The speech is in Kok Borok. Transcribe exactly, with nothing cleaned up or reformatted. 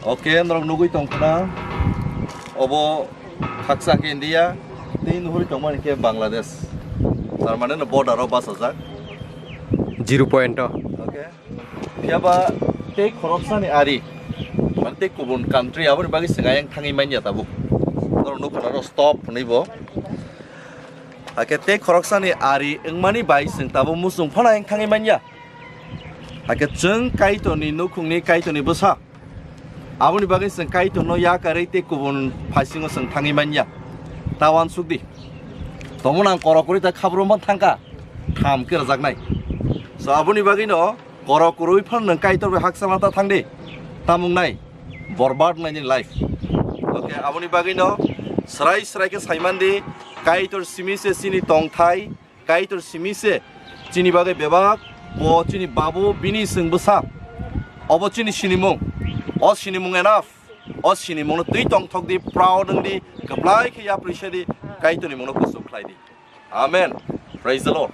Okay, norok nugwi tongkhna, obo khaksa khe India, tei nuhuri tongmani khe Bangladesh. Tar mane no border o bachajak. Zero point o. Okay. Phiya ba tei khoroksani ari, mane tei kubun country aboni bagwi chwng ayang thangwi manya tabuk. Norok nukha norok stop hwnwi bo. Hakhe tei khoroksani ari wngmani bai chwng tabuk muchung phano ayang thangwi manya. Hakhe chwng Kaitorni nukhungni, Kaitorni bwsa. Aboni bagwi chwng Kaitorno yakarwi tei kubun phaisingo chwng thangwi manya. Ta uansuk di. Tongmung ang korok kwrwi ta khabro man thangkha. Tham khe rwjaknai. So aboni bagwino korok kwrwi phano nwng Kaitor bai hakchalna ta thang di. Tamung nai. Borbad nai nini life. Okay, aboni bagwino srai srai khe saiman di. Kaitor simi se chini tongthai. Kaitor simi se chini bagwi bebak, bo chini babu, bini chwng bwsa. Obo chini sinimung. O sinimung enough. O sinimungno twi tongthok di, proud wng di, kwplai khe yapri se di, Kaitorni mungno kuchuk khlai di. Amen. Praise the Lord.